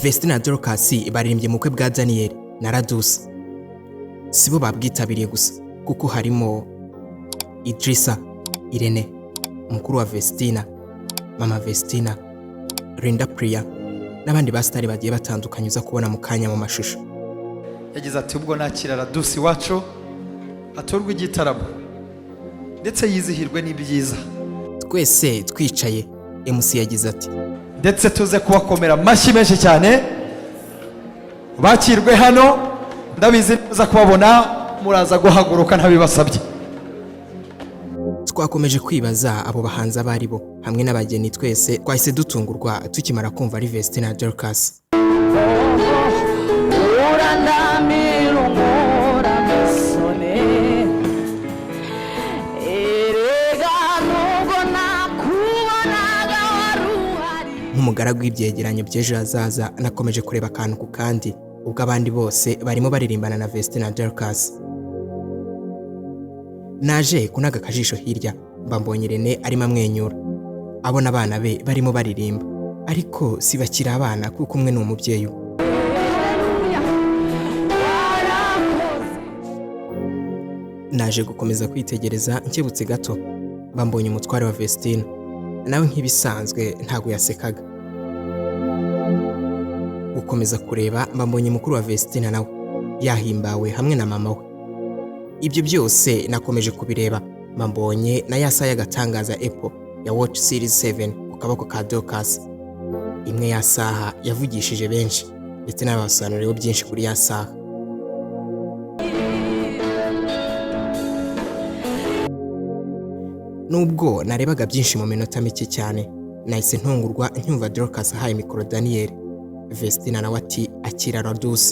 Vestine na Dorcas baririmbye mu bukwe bwa Daniel na Radus. Sibo babwitabiriye gusa, kuko harimo Idrissa, Irene, mukuru wa Vestina, mama Vestina, Linda Priya n'abandi basitari bagiye batandukanye uza kubona mu kanya mu mashusho. Yagize ati: "Ubwo nakira Radusi iwacu, aturwe igitaramo ndetse yizihirwe n'ibyiza." Twese twicaye, MC yagize ati: Ndetse tuze kubakomera amashyi menshi cyane, bakirwe hano. Ndabizi neza kubabona muraza guhaguruka ntabibasabye. Twakomeje kwibaza abo bahanzi abo ari bo hamwe n'abageni. Twese twahise dutungurwa tukimara kumva ari Vestine na Dorcas. Urandamira umuramisone, erega nubwo nakubonaga wari uhari. Nk'umugaragu w'ibyegeranyo by'ejo hazaza, nakomeje kureba akantu ku kandi ubwo abandi bose barimo baririmbana na Vestine na Dorcas. Naje kunaga akajisho hirya, mba mbonye Irene arimo amwenyura abona abana be barimo baririmba, ariko si bakiri abana kuko umwe ni umubyeyi we. Warakoze. Naje gukomeza kwitegereza, nkebutse gato mba mbonye umutware wa Vestine, nawe nk'ibisanzwe ntabwo yasekaga. Gukomeza kureba, mba mbonye mukuru wa Vestine, nawe yahimbawe hamwe na mama we. Ibyo byose nakomeje kubireba, mba mbonye na ya saha y'agatangaza Apple ya Watch Series 7 ku kaboko ka Dorcas, imwe ya saha yavugishije benshi ndetse n'abasobanuriweho byinshi kuri ya saha. Nubwo narebaga byinshi mu minota mike cyane, nahise ntungurwa ncyumva Dorcas ahaye mikoro Daniel Vestina, nawe ati: "Akira Radus."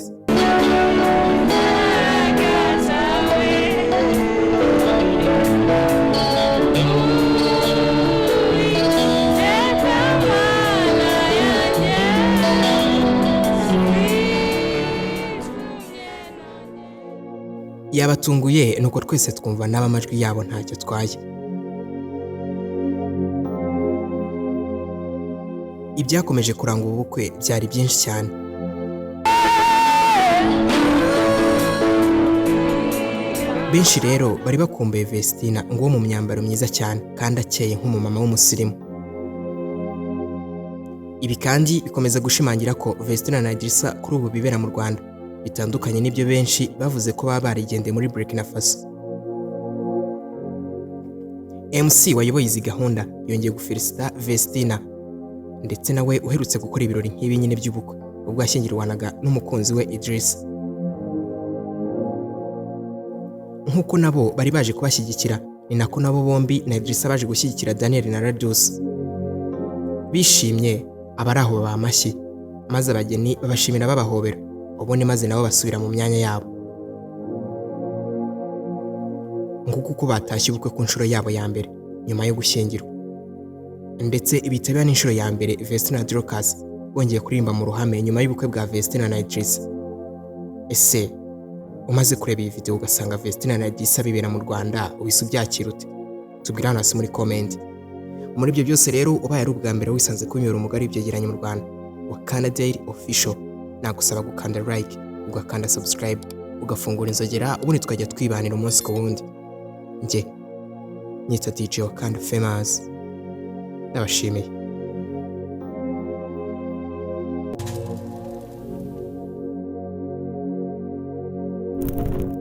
Yabatunguye, nuko twese twumva n'aba amajwi yabo ntacyo twaye. Ibyakomeje kuranga ubu bukwe byari byinshi cyane. Benshi rero bari bakumbuye Vestina ngo wo mu myambaro myiza cyane kandi akeye nk'umumama w'umusirimu. Ibi kandi bikomeza gushimangira ko Vestina na Idrissa kuri ubu bibera mu Rwanda, bitandukanye n'ibyo benshi bavuze ko baba barigendeye muri Burkina Faso. MC wayoboye izi gahunda yongeye gufelicita Vestina, ndetse nawe uherutse gukora ibirori nk'ibi nyine by'ubukwe ubwo yashyingirwanaga n'umukunzi we Idrissa. Nk'uko nabo bari baje kubashyigikira, ni nako nabo bombi na Idrissa baje gushyigikira Daniel na Radus. Bishimye, abari aho babaha amashyi, maze abageni babashimira babahobera, ubundi maze nabo basubira mu myanya yabo. Nguko uko batashye ubukwe ku nshuro yabo ya mbere nyuma yo gushyingirwa, ndetse bitabira n'inshuro ya mbere Vestine na Dorcas bongeye kuririmba mu ruhame nyuma y'ubukwe bwa Vestine na Idrissa. Ese umaze kureba iyi video ugasanga Vestine na Idrissa bibera mu Rwanda, uhise ubyakira ute? Tubwire hano hasi muri comment. Muri ibyo byose rero, ubaye ari ubwa mbere wisanze kunyura umugari w'ibyegeranyo mu Rwanda wa Canada Daily Official, nagusaba gukanda like, ugakanda subscribe, ugafungura inzogera, ubundi tukajya twibanira umunsi ku wundi. Njye nyita DJ Wakanda Famous, ndabashimiye.